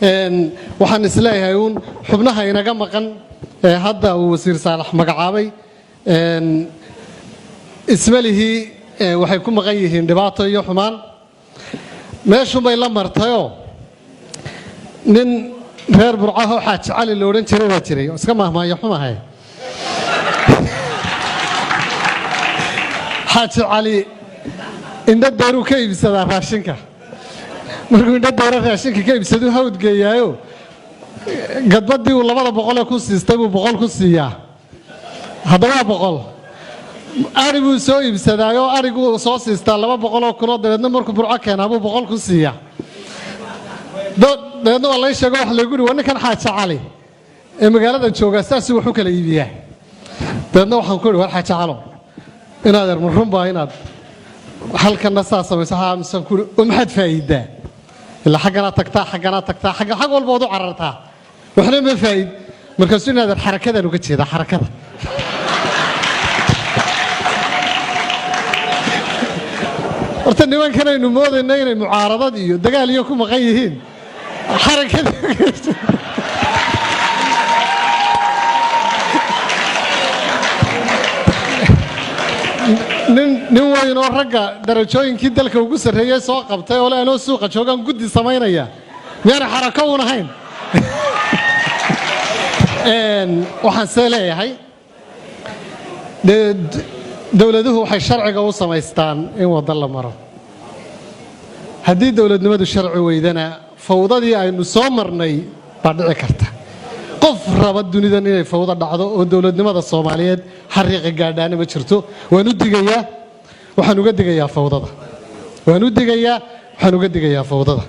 Waxaan isleeyahay uun xubnaha inaga maqan ee hadda uu Wasiir Saalax magacaabay ismalihii waxay ku maqan yihiin dhibaato iyo xumaan. Meeshunbay la martayoo nin reer Burcahoo Xaaji Cali la odhan jiray baa jiray oo iska mahmaayo xumahay. Xaaji Cali indho deeruu ka iibsadaa raashinka. Markuu indho deero raashinka ka iibsaduu hawd geeyaayo, gadbadii uu 200 ee ku siistay buu 100 ku siiyaa. Haddaba 100 ari buu soo iibsadaayoo ariguu soo siistaa 200,000oo, dabeedna markuu Burco keenaa buu 100 ku siiyaa. Dabeedna waa lay sheego, wax lagu yidhi, waa ninkan Xaaji Cali ee magaalada joogaa, saasuu wax u kala iibiyaa. Dabeedna waxaan ku idhi, war Xaaji Calo, inaad ma runbaa inaad halkanna saa samayso? Haa, misaan ku idhi, oo maxaad faa'iidaa? Ilaa xagganaa tagtaa, xagganaa tagtaa, xagga xag walba waad u carartaa, waxna ma faa'id. Markaasuu, inaadan xarakadaan uga jeedaa, xarakada. Horta nimankanaynu moodayna inay mucaaradad iyo dagaal iyo ku maqan yihiin, xarakada. Nin weyn oo ragga darajooyinkii dalka ugu sarreeyey soo qabtay oo le anoo suuqa joogaan guddi samaynaya, miyaana xarako uun ahayn? Waxaan see leeyahay, dee dowladuhu waxay sharciga u samaystaan in waddo la maro. Haddii dowladnimadu sharci weydana, fawdadii aynu soo marnay baa dhici karta. Qof raba dunidan inay fawdo dhacdo oo dowladnimada Soomaaliyeed xariiqa gaadhaana ma jirto. Waan u digayaa, waxaan uga digayaa fawdada. Waan u digayaa, waxaan uga digayaa fawdada.